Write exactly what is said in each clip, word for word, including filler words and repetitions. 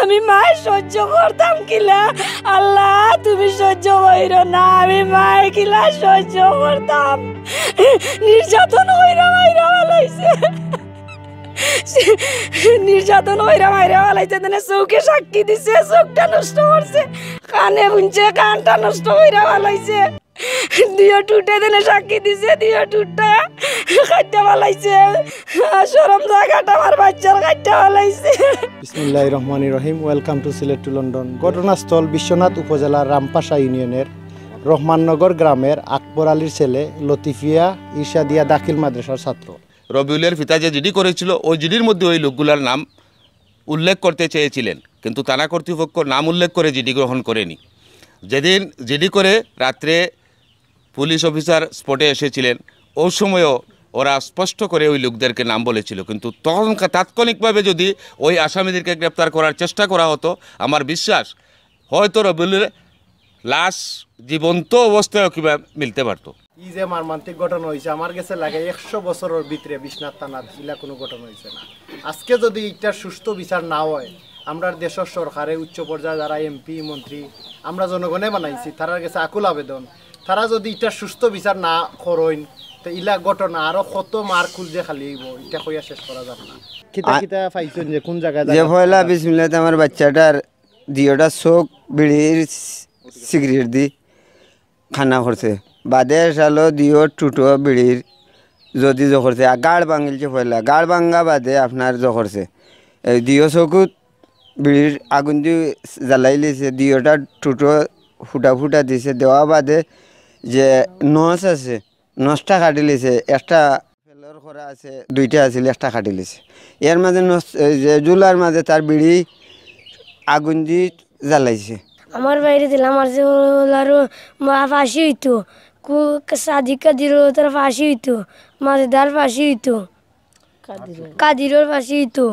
আমি মায় সহ্য করতাম কিলা? আল্লাহ, তুমি সহ্য কইরো না, আমি মায় কিলা সহ্য করতাম? নির্যাতন কইরা মাইরা ফালাইছে, নির্যাতন কইরা মাইরা ফালাইছে। দেনে চউখে সাক্ষী দিছে, চউখটা নষ্ট করছে, কানে হুনছে, কানটা নষ্ট কইরা ফালাইছে। দুইও ঠুটে দেনে সাক্ষী দিছে, দুইও ঠুটটা কাইটা ফালাইছে। শরম জাগাটা আমার বাইচ্চার কাইটা ফালাইছে। বিসমিল্লাহির রহমানির রহিম। Welcome to Sylhet to London। ঘটনাস্থল বিশ্বনাথ উপজেলার রামপাশা ইউনিয়নের রহমাননগর গ্রামের আকবর আলীর ছেলে লতিফিয়া ইরশাদিয়া দাখিল মাদ্রাসার ছাত্র। রবিউলের পিতা যে জিডি করেছিল, ওই জিডির মধ্যে ওই লোকগুলার নাম উল্লেখ করতে চেয়েছিলেন, কিন্তু থানা কর্তৃপক্ষ নাম উল্লেখ করে জিডি গ্রহণ করেনি। যেদিন জিডি করে রাত্রে পুলিশ অফিসার স্পটে এসেছিলেন, ওই সময়ও ওরা স্পষ্ট করে ওই লোকদেরকে নাম বলেছিল। কিন্তু তখন কা-, তাৎক্ষণিকভাবে যদি ওই আসামিদেরকে গ্রেপ্তার করার চেষ্টা করা হতো, আমার বিশ্বাস হয়তো রবিউলের লাশ জীবন্ত অবস্থায় কিবা মিলতে পারতো। এই যে মর্মান্তিক ঘটনা হয়েছে, আমার গেছে লাগে একশো বছরের ভিতরে বিশ্বনাথ থানাত ইলা কোনো ঘটনা হয়েছে না। আজকে যদি ইটার সুষ্ঠু বিচার না হয়, আমরার দেশের সরকারে, উচ্চ পর্যায়ে যারা এমপি, মন্ত্রী, আমরা জনগণে বানাইছি, তারার গেছে আকুল আবেদন, তারা যদি ইটার সুষ্ঠু বিচার না করইন, তো ইলা ঘটনা আরো কত মার খুল যে খালি হইব, ইটা কইয়া শেষ করা যাবে না। কিতা আ- কিতা পাইছইন যে কোন জায়গায় যে জায়গা পয়লা পাইছইন? বিসমিল্লাতে আমার বাচ্চাটার দিওটা চোখ বিড়ির সিগারেট দি খানা করছে, বাদে সালো দিও টুটো বিড়ির যদি জো করছে, আর গাড় ভাঙিলছে পয়লা, গাড় ভাঙ্গা বাদে আপনার জো করছে, এই দিও চকুত বিড়ির আগুন দি জ্বালাইলিছে, দিওটা টুটো ফুটা ফুটা দিছে, দেওয়া বাদে যে নস আছে, নসটা কাটিলিছে, একটা ফেলর করা আছে, দুইটা আছিল, একটা কাটিলিছে। এর মাঝে নস, এই যে জুলার মাঝে তার বিড়ি আগুন দি জ্বালাইছে। আমার বাইরে দিলাম আর যে ওলারও মা ফাঁসি হইতো, কু-, সাদিকা দিল তার ফাঁসি হইতো, মাজেদার ফাঁসি হইতো, কাদিরর ফাঁসি হইতো।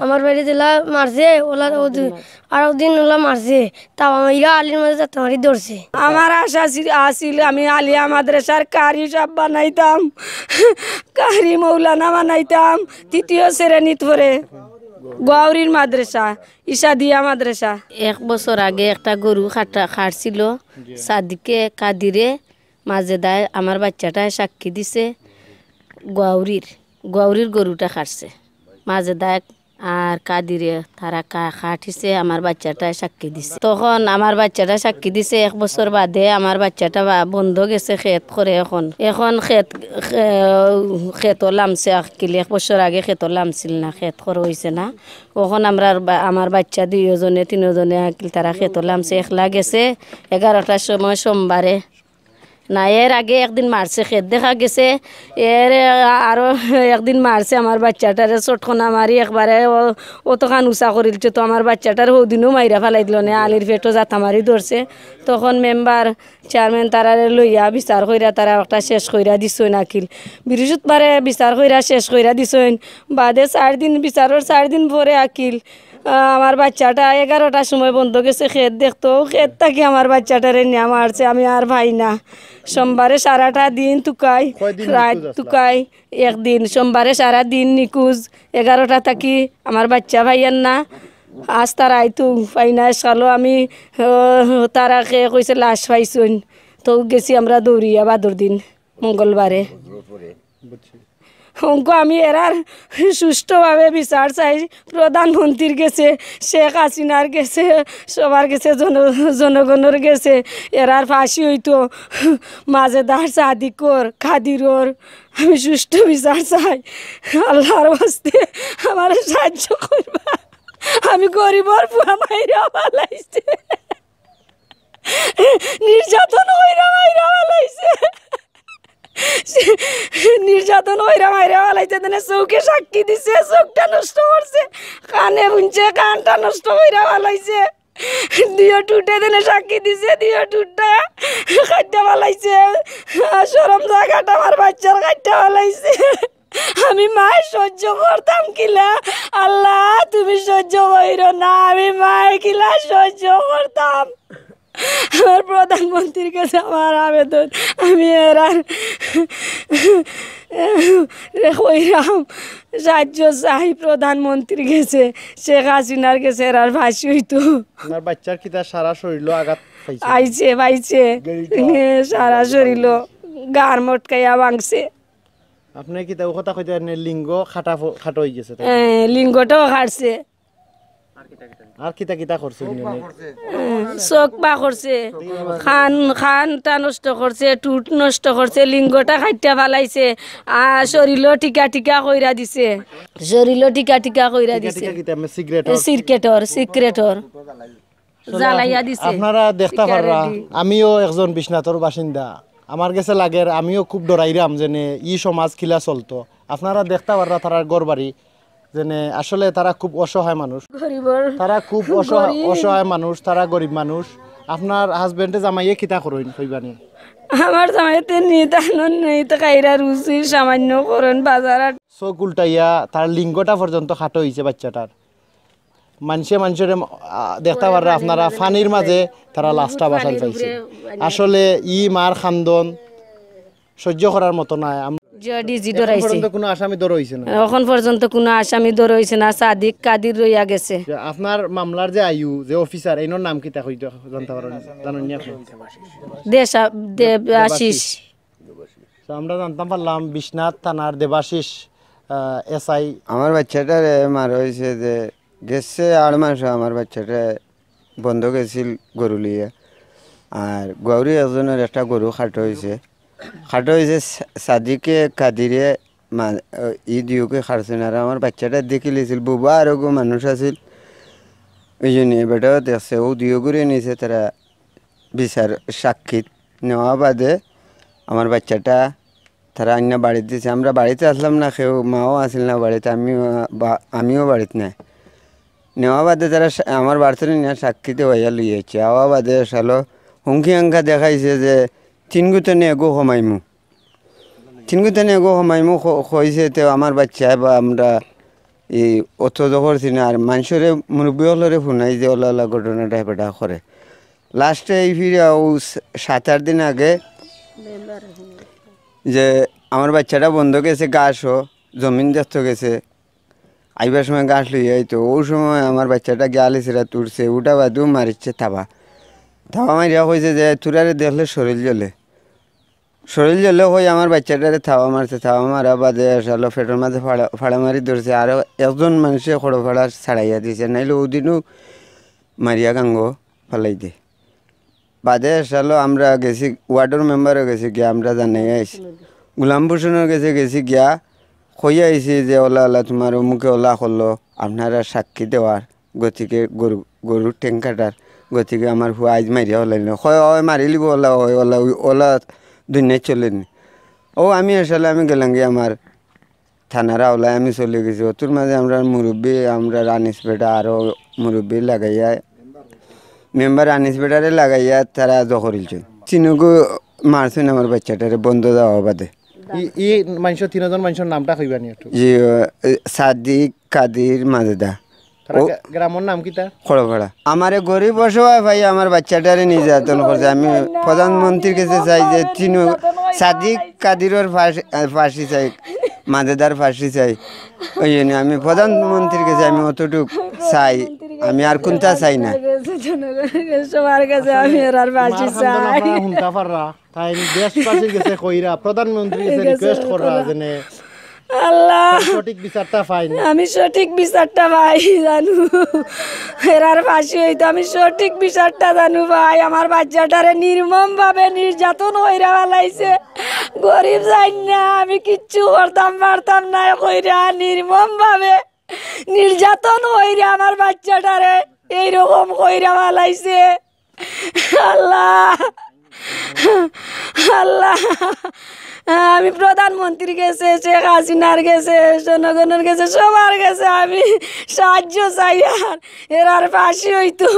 আমার বাইরে দিলা মারছে, ওলা ও দি-, আর দিন ওলা মারছে, তাও আমার ইরা আলির মাঝে যাতে মারি ধরছে। আমার আশা ছিল, আছিল আমি আলিয়া মাদ্রাসার কারি সাব বানাইতাম, কারি মৌলানা বানাইতাম, তৃতীয় শ্রেণীত পড়ে, গোয়াউরির মাদ্রাসা, ইশাদিয়া মাদ্রাসা। এক বছর আগে একটা গরু কাটা, কাটছিল, সাদিকে কাদিরে মাজেদায় আমার বাচ্চাটায় সাক্ষী দিছে, গোয়াউরির, গোয়াউরির গরুটা কাটছে মাজেদায় আর কাদিরে, তারা কা-, কাটিছে, আমার বাচ্চাটায় সাক্ষী দিছে। তখন আমার বাচ্চাটা সাক্ষী দিছে, এক বছর বাদে আমার বাচ্চাটা বা-, বন্ধ গেছে খেত করে। এখন, এখন খেত, খে-, খেতও লামছে আকিল, এক বছর আগে খেতও লামছিল না, খেত করে হইছে না। অখন আমরার বা-, আমার বাচ্চা দুইওজনে, তিনোজনে আকিল তারা খেতো লামছে, একলা গেছে এগারোটার সময় সোমবারে। না, এর আগে একদিন মারছে, খেত দেখা গেছে, এর আ-, আরো একদিন মারছে আমার বাচ্চাটারে, চটকনা মারি একবারে ও-, অতখান উঁচা করিলছে, তো আমার বাচ্চাটারে হৌদিনও মাইরা ফালাই দিল না, আলির পেটো জাতা মারি ধরছে। তখন মেম্বার চেয়ারম্যান তারারে লইয়া বিচার কইরা তারা একটা শেষ কইরা দিছইন আকিল। বৃহস্পতিবারে বিচার কইরা শেষ কইরা দিছইন। বাদে চাইর দিন, বিচারর চাইর দিন পরে আকিল, আহ, আমার বাচ্চাটা এগারোটার সময় বন্ধ গেছে খেত দেখতো, খেত থাকি আমার বাচ্চাটারে নিয়া মারছে, আমি আর পাই না। সোমবারে সারাটা দিন তুকাই, কয়দিন রাত নিখোঁজ আছলা? তুকাই, একদিন, সোমবারে সারা দিন নিখোঁজ, এগারোটা থাকি আমার বাচ্চা পাইয়ার না। আজ তার আইতু পাই না, সালো আমি, আহ, তারা কে কইছে লাশ পাইছইন, তো গেছি আমরা দৌড়িয়া বাদর দিন মঙ্গলবারে। অঙ্ক আমি এরার সুষ্ঠুভাবে বিচার চাই প্রধানমন্ত্রীর গেছে, শেখ হাসিনার গেছে, সবার গেছে, জন-, জনগণর গেছে। এরার ফাঁসি হইতো মাজেদার, সাদিকর, কাদিরর। আমি সুষ্ঠু বিচার চাই। আল্লাহর ওয়াস্তে আমারে সাহায্য করবা। আমি গরিবর পুয়া মাইরা ফালাইছে। নির্যাতন কইরা মাইরা ফালাইছে। নির্যাতন কইরা মাইরা ফালাইছে। দেনে চউখে সাক্ষী দিছে, চউখটা নষ্ট করছে। কানে হুনছে, কানটা নষ্ট কইরা ফালাইছে। দুইও ঠুটে দেনে সাক্ষী দিছে, দুইও ঠুটটা কাইটা ফালাইছে। শরম জাগাটা আমার বাচ্চার কাইটা ফালাইছে। আমি মায় সহ্য করতাম কিলা? আল্লাহ, তুমি সহ্য কইরো না, আমি মায় কিলা সহ্য করতাম? আমার প্রধানমন্ত্রীর কাছে আমার আবেদন, আমি এরার রে কইরাম, সাহায্য চাই প্রধানমন্ত্রীর কাছে, শেখ হাসিনার কাছে এরার ফাঁসি অইতো। আপনার বাচ্চার কিতা সারা শরীরও আঘাত পাইছে? আইছে, পাইছে। গেড়িটা? সারা শরীরও গার মটকাইয়া ভাঙছে। আপনি কিতা ও কথা কইতে পারেন, লিঙ্গ খাটা ফ-, খাটো হয়ে গেছে তাই? হ্যাঁ, লিঙ্গটাও কাটছে। আর কিতা কিতা করছে উনি? হ্যাঁ, চোখ বা করছে, খান, খানটা নষ্ট করছে, টুট নষ্ট করছে, লিঙ্গটা কাটিয়া ফালাইছে, আর শরীরও টিকা টিকা কইরা দিছে, শরীরও টিকা টিকা কইরা দিছে। টিকা কিতা? সিগারেটর? সিগারেটর, সিগারেটর। আসলে জ্বালাইয়া আপ-, দিছে। আপনারা দেখতা পাররা, সিগারেট দি। আমিও একজন বিশ্বনাথর বাসিন্দা। আমার গেছে লাগের, আমিও খুব ডরাইরাম যেনে ই সমাজ কিলা চলতো। আপনারা দেখতা পাররা তারার ঘর বাড়ি, যেনে আসলে তারা খুব অসহায় মানুষ। গরিবর তারা খুব অসহায়, গরিব। অসহায় মানুষ, তারা গরিব মানুষ। আপনার হাজবেন্ডে জামাইয়ে কিতা করইন কইবানি? আমার জামাইতে নিদানন নেই তো, খাইরা রুচি সামান্য করইন বাজার হাট। চোখ উল্টাইয়া তার লিঙ্গটা পর্যন্ত খাটো হইছে বাচ্চাটার। মানষে মানষরে, আ, দেখতা পাররা আপনারা, পানির মাঝে তারা লাশটা বাসাল পাইছে। আসলে ই মার কান্দন সহ্য করার মতো নায়। আম-, জি, ডিজি এখন ডরাইছে। পর্যন্ত কোনো আসামি ধরা হইছে না? এখন পর্যন্ত কোনো আসামি ধরা হইছে না, সাদিক কাদির রইয়া গেছে। যে আপনার মামলার যে আইউ, যে অফিসার, এনর নাম কিতা কইতে জানতে পারেন, জানেন নি আপনি? দেশা-, দেব-, দেবাশিস। দেবাশিস। তো আমরা জানতাম পারলাম বিশ্বনাথ থানার দেবাশিস, আহ, এসআই। আমার বাচ্চাটারে মারা হইছে যে গেছে আড় মাস, আমার বাচ্চাটা বন্ধ গেছিল গরু লইয়া। আর গৌরী একজনের একটা গরু খাটো হইছে, খাটো হইছে সা-, সাদিকে কাদিরে মা-, ই দিওকে খারছেন। আর আমার বাচ্চাটা দেখিলিছিল, বুবা আর ওগো মানুষ আছিল, ওই জন্য বেটাও দেখছে, ও দিও করে নিছে তারা। বিচার সাক্ষীত নেওয়া বাদে আমার বাচ্চাটা তারা আইনা বাড়িত দিছে। আমরা বাড়িত আসলাম না, কেউ মাও আছিল না বাড়িত, আমিও বা-, আমিও বাড়িত নাই। নেওয়া বাদে তারা সা-, আমার বাড়িত নিয়া সাক্ষী দেওয়াইয়া লই আইছে। আওয়া বাদে সালো হুমকি আঙ্কা দেখাইছে যে তিন গুতনে এগো কমাইমু। তিন গুতনে এগো কমাইমু ক-, কইছে, তে আমার বাচ্চা বা আমরা এই অত জবর চিনা আর মানুষরে মুরব্বী হলরে শুনাই যে ওলা ওলা ঘটনাটা বেটা করে। লাস্টে এই ফিরে ও স-, সাত আট দিন আগে যে আমার বাচ্চাটা বন্ধ গেছে, ঘাসও জমিন দেখতে গেছে, আইবার সময় ঘাস লইয়া আইতো, ওই সময় আমার বাচ্চাটা গিয়া আলিসিরা তুলছে, উঠা বাদু মারিচ্ছে থাবা। থাবা মারিয়া কইছে যে, "তোরারে দেখলে শরীর জ্বলে।" শরীর জ্বলে কই আমার বাচ্চাটারে থাবা মারছে, থাবা মারা বাদে সালো পেটর মাঝে ফাড়া, ফাড়া মারি ধরছে, আরো একজন মানুষে খড়ো ফাড়া ছাড়াইয়া দিছে, নাইলে ওদিনও মারিয়া গাঙ্গো ফালাই দে। বাদে সালো আমরা গেছি, ওয়ার্ডর মেম্বারও গেছি গিয়া, আমরা জানাই আইছি। গোলাম হোসেনর গেছে গেছি গিয়া, কইয়া আইছি যে, "ওলা, ওলা, তোমার অমুকে ওলা করলো, আপনারা সাক্ষী দেওয়ার, গতিকে গরু, গরুর ঠেং কাটার, গতিকে আমার ফুয়া আইজ মারিয়া ওলাইল না।" কয়, "ওই মারিলিব ওলা, ওই ওলা, ওই ওলা দুনিয়া চলেনি।" ও আমি আসলে আমি গেলাম গিয়া আমার থানার আওলায় আমি চলে গেছি। অতুর মাঝে আমরা মুরব্বী, আমরা আনিস বেটা আরো মুরব্বী লাগাইয়া, মেম্বার আনিস বেটারে লাগাইয়া তারা জখরিলছে। চিনুগু মারছেন আমার বাচ্চাটারে বন্ধ দেওয়া বাদে। ই, ই মানষর, তিনজন মানষর নামটা কইবা নি একটু? জি, এ, সাদিক, কাদির, মাজেদা। তারা ও গ্রা-, গ্রামর নাম কিতা? খড়পাড়া। আমারে গরিব অসহায় ভাই আমার বাচ্চাটারে নির্যাতন করছে। আমি প্রধানমন্ত্রীর কাছে চাই যে তিনু সাদিক কাদিরর ফাঁস-, আহ, ফাঁসি চাই, মাজেদার ফাঁসি চাই। ওই জন্য আমি প্রধানমন্ত্রীর কাছে আমি অতটুক চাই, আমি আর কোনটা চাই না। সবার কাছে আমি এরার ফাঁসি চাই। আপনারা হুনতা পাররা। তাই দেশবাসীর গেছে কইরা, প্রধানমন্ত্রীর গেছে গেছে request কররা কইরা। যেনে আল্লাহ, সঠিক বিচারটা পাইন। আমি সঠিক বিচারটা পাই জানু। এরার ফাঁসি অইতো, আমি সঠিক বিচারটা জানু পাই। আমার বাচ্চাটারে নির্মমভাবে নির্যাতন কইরা ফালাইছে। গরিব যাইন না, আমি কিচ্ছু করতাম পারতাম না কইরা নির্মমভাবে নির্যাতন কইরা আমার বাচ্চাটারে এইরকম কইরা ফালাইছে। আল্লাহ, আল্লাহ, আমি প্রধানমন্ত্রীর গেছে, শেখ হাসিনার গেছে, জনগণর গেছে, সবার গেছে আমি সাহায্য চাই। আর এরার ফাঁসি অইতো,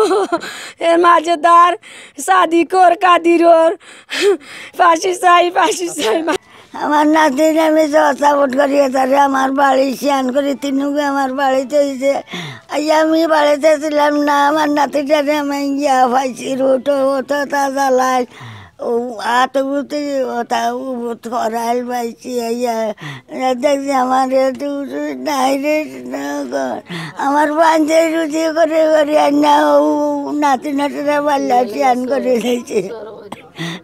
এর মাজেদার, সাদিকর, কাদিরর ফাঁসি চাই, ফাঁসি চাই। আমার নাতিন আমি জোর সাপোর্ট করি, তারে আমার বাড়ি শিয়ান করি, তিনুকে আমার বাড়িতে হইছে। আইয়া আমি বাড়িতে ছিলাম না, আমার নাতিটারে আমি গিয়া পাইছি রোড, অত তা জ্বালায়। ও আত বুঝতে, ও তা ও করাইল পাইছি, আইয়া দেখছি আমার এত নাই রে, না গো। আমার বান্ধে রুজি করে করি আর না, ও নাতি নাতিরা পাল্লা শিয়ান করে দিয়েছে।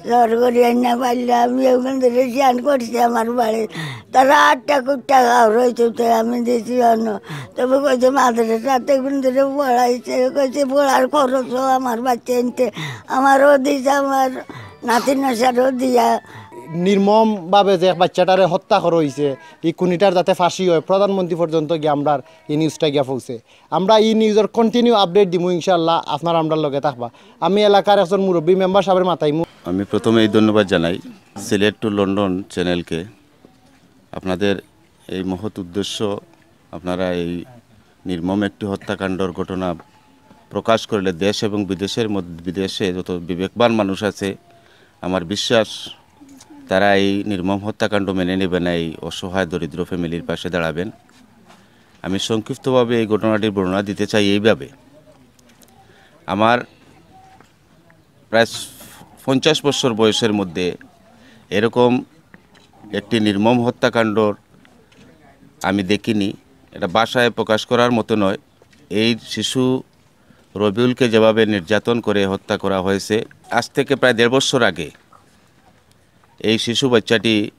জোর করি আইনা পারলে আমি ওখান ধরে শিয়ান করছি আমার বাড়ি। তারা আটটা কুট্টা গাও রয়েছে, তো আমি দিছি অন্য। তবে কইছে মাদ্রাসাতে কোন ধরে পড়াইছে, কইছে পড়ার খরচও আমার বাচ্চা আনতে আমারও দিছে, আমার নাতি নশারও দিয়া। নির্মমভাবে যে বাচ্চাটারে হত্যা করা হয়েছে, এই খুনিটার যাতে ফাঁসি হয়, প্রধানমন্ত্রী পর্যন্ত গিয়ে আমরা এই নিউজটা গিয়া পৌঁছে। আমরা এই নিউজের কন্টিনিউ আপডেট দিমু ইনশাআল্লাহ, আপনারা আমরার লগে থাকবা। আমি এলাকার একজন মুরব্বী মেম্বার সাহেবের মাতাইমু। আমি প্রথমেই ধন্যবাদ জানাই সিলেট টু লন্ডন চ্যানেলকে। আপনাদের এই মহৎ উদ্দেশ্য, আপনারা এই নির্মম একটি হত্যাকাণ্ডর ঘটনা প্রকাশ করলে দেশ এবং বিদেশের মধ্যে, বিদেশে যত বিবেকবান মানুষ আছে, আমার বিশ্বাস তারা এই নির্মম হত্যাকাণ্ড মেনে নেবেন, এই অসহায় দরিদ্র ফ্যামিলির পাশে দাঁড়াবেন। আমি সংক্ষিপ্তভাবে এই ঘটনাটির বর্ণনা দিতে চাই এইভাবে। আমার প্রায় পঞ্চাশ বছর বয়সের মধ্যে এরকম একটি নির্মম হত্যাকাণ্ডর আমি দেখিনি। এটা ভাষায় প্রকাশ করার মতো নয়। এই শিশু রবিউলকে যেভাবে নির্যাতন করে হত্যা করা হয়েছে, আজ থেকে প্রায় দেড় বছর আগে এই শিশু বাচ্চাটি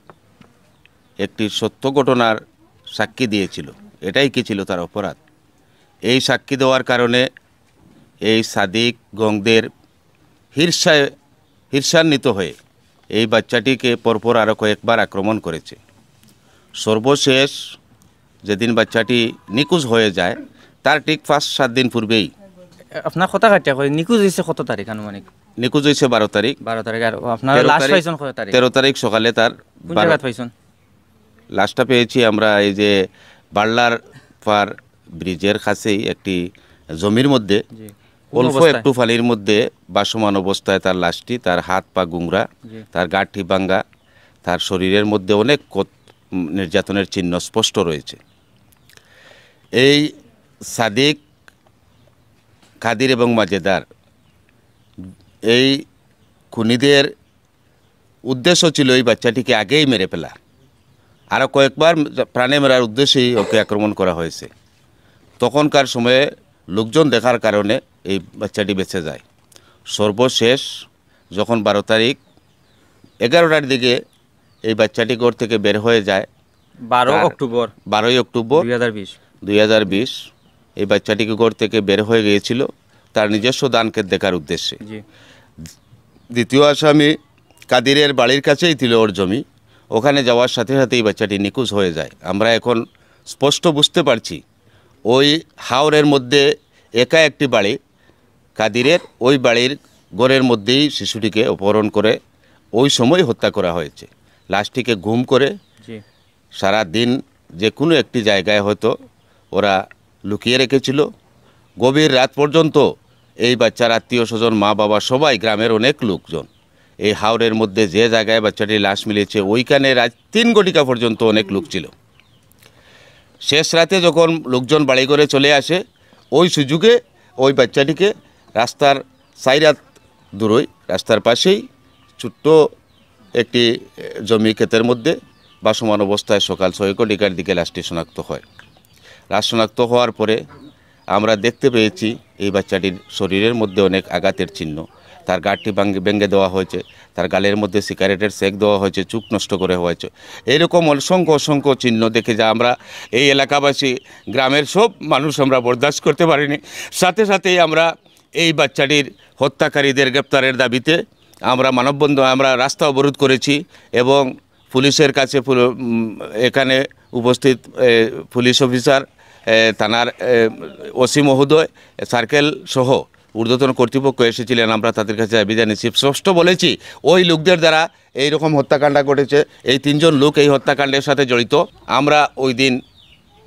একটি সত্য ঘটনার সাক্ষী দিয়েছিল। এটাই কি ছিল তার অপরাধ? এই সাক্ষী দেওয়ার কারণে এই সাদিক গংদের হির্ষায়, হির্ষান্বিত হয়ে এই বাচ্চাটিকে পরপর আরও কয়েকবার আক্রমণ করেছে। সর্বশেষ যেদিন বাচ্চাটি নিখোঁজ হয়ে যায়, তার ঠিক পাঁচ সাত দিন পূর্বেই আপনার কথা কাটিয়া কই, নিখোঁজ হয়েছে কত তারিখ আনুমানিক? নিখোঁজ হয়েছে বারো তারিখ। বারো তারিখ। আর আপনারা তেরো লাশ তারিখ, পাইছেন কত তারিখ? তেরো তারিখ সকালে তার কোন বারো- জায়গাত পাইছেন? লাশটা পেয়েছি আমরা এই যে বার্লার পার ব্রিজের কাছেই একটি জমির মধ্যে জি। কোন অল্প অবস্থায়? একটু পানির মধ্যে ভাসমান অবস্থায় তার লাশটি, তার হাত পা গুংরা, জি। তার গাঁটি ভাঙ্গা, তার শরীরের মধ্যে অনেক কত-, উম, নির্যাতনের চিহ্ন স্পষ্ট রয়েছে। এই সাদিক, কাদির এবং মাজেদার এই খুনিদের উদ্দেশ্য ছিল এই বাচ্চাটিকে আগেই মেরে ফেলা। আরও কয়েকবার প্রাণে মারার উদ্দেশ্যেই ওকে আক্রমণ করা হয়েছে। তখনকার সময়ে লোকজন দেখার কারণে এই বাচ্চাটি বেঁচে যায়। সর্বশেষ যখন বারো তারিখ এগারোটার দিকে এই বাচ্চাটি ঘর থেকে বের হয়ে যায়, বারো তার- অক্টোবর বারোই অক্টোবর দুই হাজার বিশ। দুই হাজার বিশ, এই বাচ্চাটিকে ঘর থেকে বের হয়ে গিয়েছিল তার নিজস্ব ধান ক্ষেত দেখার উদ্দেশ্যে। জি। দ্বিতীয় আসামি কাদিরের বাড়ির কাছেই ছিল ওর জমি। ওখানে যাওয়ার সাথে সাথে এই বাচ্চাটি নিখোঁজ হয়ে যায়। আমরা এখন স্পষ্ট বুঝতে পারছি ওই হাওরের মধ্যে একা একটি বাড়ি কাদিরের, ওই বাড়ির ঘরের মধ্যেই শিশুটিকে অপহরণ করে ওই সময় হত্যা করা হয়েছে। লাশটিকে গুম করে জি। সারা দিন যে কোনো একটি জায়গায় হয়তো ওরা লুকিয়ে রেখেছিল। গভীর রাত পর্যন্ত এই বাচ্চার আত্মীয় স্বজন, মা বাবা, সবাই, গ্রামের অনেক লোকজন এই হাওরের মধ্যে যে জায়গায় বাচ্চাটির লাশ মিলেছে ওইখানে রাত তিন ঘটিকা পর্যন্ত অনেক লোক ছিল। শেষ রাতে যখন লোকজন বাড়িঘরে চলে আসে, ওই সুযোগে ওই বাচ্চাটিকে রাস্তার সাইরাত দূরই, রাস্তার পাশেই ছোট্ট একটি, এ, জমি ক্ষেতের মধ্যে ভাসমান অবস্থায় সকাল ছয় ঘটিকার দিকে লাশটি শনাক্ত হয়। লাশ শনাক্ত হওয়ার পরে আমরা দেখতে পেয়েছি এই বাচ্চাটির শরীরের মধ্যে অনেক আঘাতের চিহ্ন। তার গাঁটটি ভাঙ্গে-, ভেঙে দেওয়া হয়েছে, তার গালের মধ্যে সিগারেটের সেক দেওয়া হয়েছে, চোখ নষ্ট করে হয়েছে। এইরকম অসংখ্য অসংখ্য চিহ্ন দেখে যা আমরা এই এলাকাবাসী, গ্রামের সব মানুষ আমরা বরদাস্ত করতে পারিনি। সাথে সাথেই আমরা এই বাচ্চাটির হত্যাকারীদের গ্রেপ্তারের দাবিতে আমরা মানববন্ধন, আমরা রাস্তা অবরোধ করেছি এবং পুলিশের কাছে পুল-, উম, এখানে উপস্থিত, এ, পুলিশ অফিসার, এ, থানার, এ, ওসি মহোদয়, সার্কেল সহ ঊর্ধ্বতন কর্তৃপক্ষ এসেছিলেন। আমরা তাদের কাছে দাবি জানিয়েছি, স্পষ্ট বলেছি, ওই লোকদের দ্বারা এইরকম হত্যাকাণ্ড ঘটেছে, এই তিনজন লোক এই হত্যাকাণ্ডের সাথে জড়িত। আমরা ওই দিন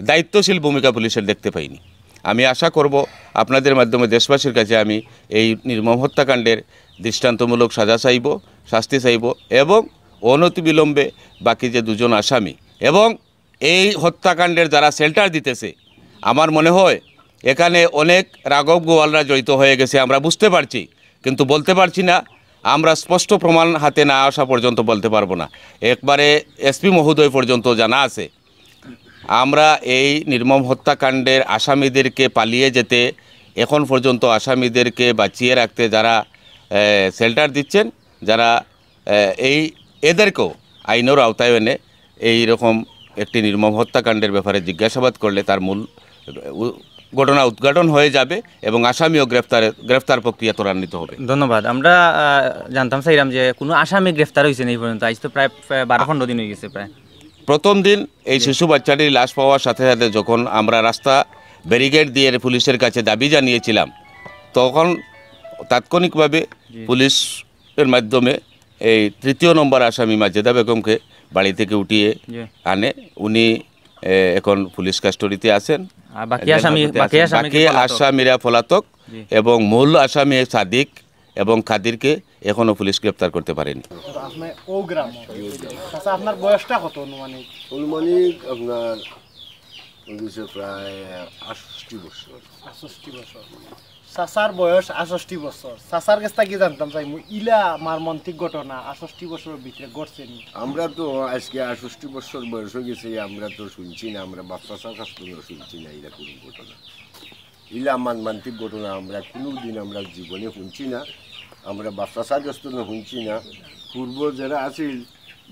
দায়িত্বশীল ভূমিকা পুলিশের দেখতে পাইনি। আমি আশা করব আপনাদের মাধ্যমে দেশবাসীর কাছে আমি এই নির্মম হত্যাকাণ্ডের দৃষ্টান্তমূলক সাজা চাইব, শাস্তি চাইব এবং অনতিবিলম্বে বাকি যে দুজন আসামি এবং এই হত্যাকাণ্ডের যারা শেল্টার দিতেছে, আমার মনে হয় এখানে অনেক রাঘব গোয়ালরা জড়িত হয়ে গেছে, আমরা বুঝতে পারছি, কিন্তু বলতে পারছি না। আমরা স্পষ্ট প্রমাণ হাতে না আসা পর্যন্ত বলতে পারবো না। একবারে এসপি মহোদয় পর্যন্ত জানা আছে। আমরা এই নির্মম হত্যাকাণ্ডের আসামিদেরকে পালিয়ে যেতে, এখন পর্যন্ত আসামিদেরকে বাঁচিয়ে রাখতে যারা শেল্টার দিচ্ছেন, যারা আহ, এই এদেরকেও আইনের আওতায় এনে এই রকম একটি নির্মম হত্যাকাণ্ডের ব্যাপারে জিজ্ঞাসাবাদ করলে তার মূল উ- ঘটনা উদ্ঘাটন হয়ে যাবে এবং আসামিও গ্রেফতার গ্রেফতার প্রক্রিয়া ত্বরান্বিত হবে। ধন্যবাদ। আমরা আহ, জানতাম চাইলাম যে কোনো আসামি গ্রেফতার হয়েছে নি এই পর্যন্ত। আজ তো প্রায় প্রায় বারো পনেরো দিন হয়ে গেছে প্রায়। প্রথম দিন এই শিশু বাচ্চাটির লাশ পাওয়ার সাথে সাথে যখন আমরা রাস্তা ব্যারিকেড দিয়ে পুলিশের কাছে দাবি জানিয়েছিলাম, তখন তাৎক্ষণিকভাবে পুলিশের মাধ্যমে এই তৃতীয় নম্বর আসামি মাজেদা বেগমকে বাড়ি থেকে উঠিয়ে জি। আনে। উনি এ, এখন পুলিশ কাস্টডিতে আছেন। আর বাকি আসামি, বাকি আসামি কি বাকি পলাতক? আসামিরা পলাতক জি। এবং মূল আসামি সাদিক এবং কাদিরকে এখনো পুলিশ গ্রেপ্তার করতে পারেনি। তো আপনি ও গ্রাম। আচ্ছা, আপনার বয়সটা কত অনুমানিক? অনুমানিক আপনার হয়ে গেছে প্রায় আটষট্টি বছর। আটষট্টি বছর। চাচার বয়স আটষট্টি বছর। চাচার কাছ থেকে জানতাম চাই, মু-, ইলা মর্মান্তিক ঘটনা আটষট্টি বছরের ভিতরে ঘটছে নি? আমরা তো আজকে আটষট্টি বছর বয়স হয়ে গেছে, আমরা তো শুনছি না, আমরা বাপ চাচার কাছ থেকে শুনছি না এরকম ঘটনা। ইলা মর্মান্তিক ঘটনা আমরা কোনো দিন আমরা জীবনে শুনছি না, আমরা বাপ চাচার কাছ থেকে শুনছি না। পূর্ব যারা আছিল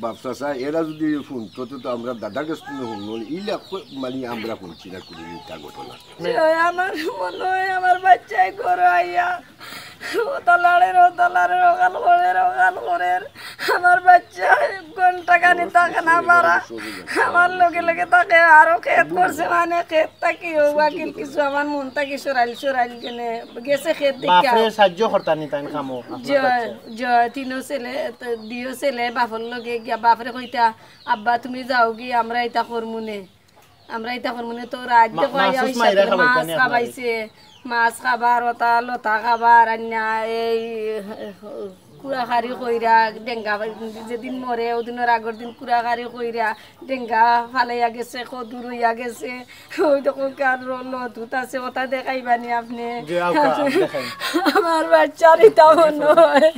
বাপ চাচা, এরা যদি শুনতো তো, তো আমরা দাদার কাছ থেকে শুনলো, ইলা ক-, মানে আমরা শুনছি না কোনো মিথ্যা ঘটনা। যে আমার মনে হয় আমার বাচ্চায় ঘরে আইয়া ও তালাড়ের, ও তালাড়ের, ওখান করের, ওখান করের। আমার বাচ্চা ঘন্টা খানি থাকে না পারা। আমার লগে লগে থাকে, আরো খেত করছে, মানে খেত থাকি ও বাকির কিছু আমার মন থাকি সরাইল সরাইল কেনে গেছে খেত দেখিয়া। বাপরে সাহায্য করতা নি তাইন কামো, আপনার জয়, বাচ্চা? জয়, তিনো ছেলে, তো দিও ছেলে, বাপর লগে গিয়া বাপরে কইতা, "আব্বা, তুমি যাও গি, আমরা ইতা করমুনে।" আমরা ইতা করমুনে তো রাত মা-, দেখো আইয়া মাছ মাইরা খাবাইতা মাছ নি আপনারে? খাবাইছে, মাছ খাবার, ওটা লতা খাবার, আন্না এই কুড়াকাড়ি কইরা, ডেঙ্গা, যেদিন মরে, ওদিনর আগর দিন কুড়াকাড়ি কইরা, ডেঙ্গা ফালাইয়া গেছে, কদুর হইয়া গেছে, ওই দেখো কার লো-, লতুত আছে, ওটা দেখাইবানি আপনি। জি, আউকা, আমি দেখাই। আমার বাচ্চার ইতা মনে হয়।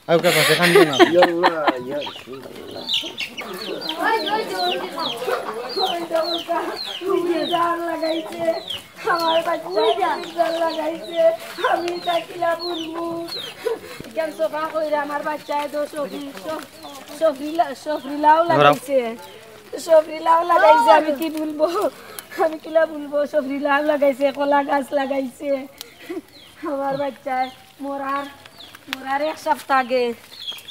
আউকা পাশে খান না। ইয়াল্লা, ইয়া রাসূলুল্লাহ। ওই দেখো কা, তুমি জার লাগাইছে। আমার বাচ্চা জার লাগাইছে। আমি ইতা কিলা বলবো? কেন সোফা কইরা আমার বাচ্চায় তো সফরি-, সফ-, সফরিলা-, সফরিলাও লাগাইছে। সফরিলাও লাগাইছে, আমি কি বলবো? আমি কিলা বলবো? সফরিলাও লাগাইছে, কলা গাছ লাগাইছে। আমার বাচ্চায় মরার, মরার এক সপ্তাহ আগে,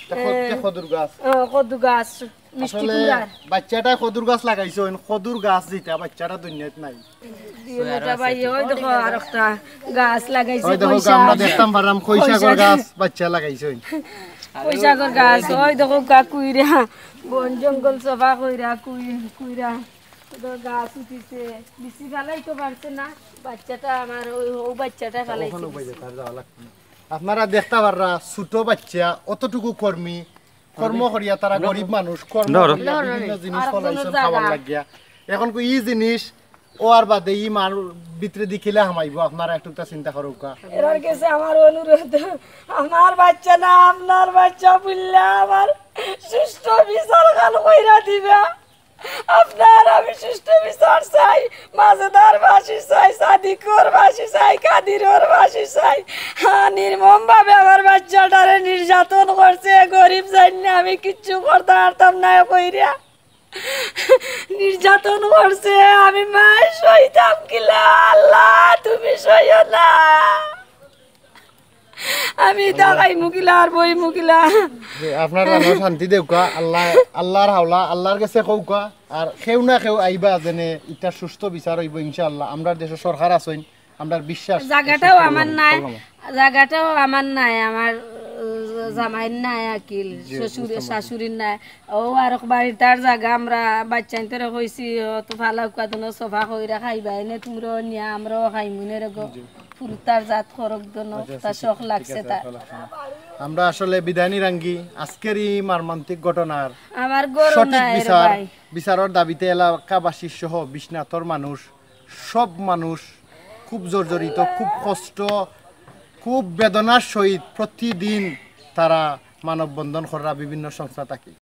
তে কদ-, এ, তে কদুর গাছ? ও, কদু গাছ, মিষ্টি আসলে কুমড়ার। বাচ্চাটা কদুর গাছ লাগাইছইন, কদুর গাছ যেটা, বাচ্চাটা দুনিয়াত নাই। দিও না ভাই, ওই দেখো আর একটা গাছ লাগাইছে, ওই দেখো, কইশা। আমরা দেখতাম পারলাম, কইশা কইশা। গাছ বাচ্চা লাগাইছইন। কইশাকর গাছ, ওই দেখো কা কুইরা, বন জঙ্গল সফা কইরা, কুই-, কুইরা। তো গাছ উঠিছে, বেশি ফালাইতে পারছে না, বাচ্চাটা আমার ওই, ও বাচ্চাটা ফালাইছে ওখানে বেশি। উবাই দে, তার যাওয়া লাগতো না। আপনারা দেখতা পাররা, ছোট বাচ্চা, অতটুকু কর্মী, কর্ম করিয়া তারা গরিব মানুষ, কর্ম ধরো। করিয়া বিভিন্ন জিনিস আর কোনো ফলাইছেন জায়গা। খাবার লাগিয়া। এখন কই ই জিনিস ও আর বাদে ই মার ভিতরে দি কিলা হামাইবো, আপনারা একটুটা চিন্তা করউক্কা। এরার গেছে আমার অনুরোধ, আমার বাচ্চা না, আপনার বাচ্চা বুললা আমার সুষ্ঠু বিচার খান কইরা দিবা। আপনার আমি সুষ্ঠু বিচার চাই, মাজেদার ফাঁসি চাই, সাদিকর ফাঁসি চাই, কাদিরর ফাঁসি চাই। হ্যাঁ, নির্মমভাবে আমার বাচ্চাটারে নির্যাতন করছে, গরিব জানি না, আমি কিচ্ছু করতে পারতাম না কইরা। নির্যাতন করছে, আমি মাই সইতাম কিলা, আল্লাহ তুমি সইও না। আমি তাকাই মুকিলা আর বই মুকিলা। যে আপনার জানো শান্তি দেউকা, আল্লাহ, আল্লাহর হাওলা, আল্লাহর গেছে কউকা, আর কেউ না কেউ আইবা যেনে ইটা সুষ্ঠু বিচার অইবো ইনশাআল্লাহ। আমরার দেশো সরকার আছইন, আমরার বিশ্বাস। জাগাটাও আমার নাই, জাগাটাও আমার নাই, আমার, আহ, জামাইর নাই আকিল, শ্বশুর শাশুড়ির নাই। ও আরক বাড়ির তার জাগা আমরা বাচ্চাইন্তরে কইছি, অত ফালা উকাদন সফা কইরা খাইবা, এনে তুমরাও নিয়া আমরাও খাইমু নে রে গো। ফুরুতার জাত খরক দন, তা শখ লাগছে তার। আমরা আসলে বিদায় নিরাঙ্গি আজকের এই মর্মান্তিক ঘটনার আমার গরু সঠিক নাই রে বিচার, ভাই। বিচারর দাবিতে এলাকাবাসী সহ বিশ্বনাথর মানুষ, সব মানুষ খুব জর্জরিত, খুব কষ্ট, খুব বেদনার সহিত প্রতিদিন তারা মানববন্ধন কররা বিভিন্ন সংস্থা থাকি।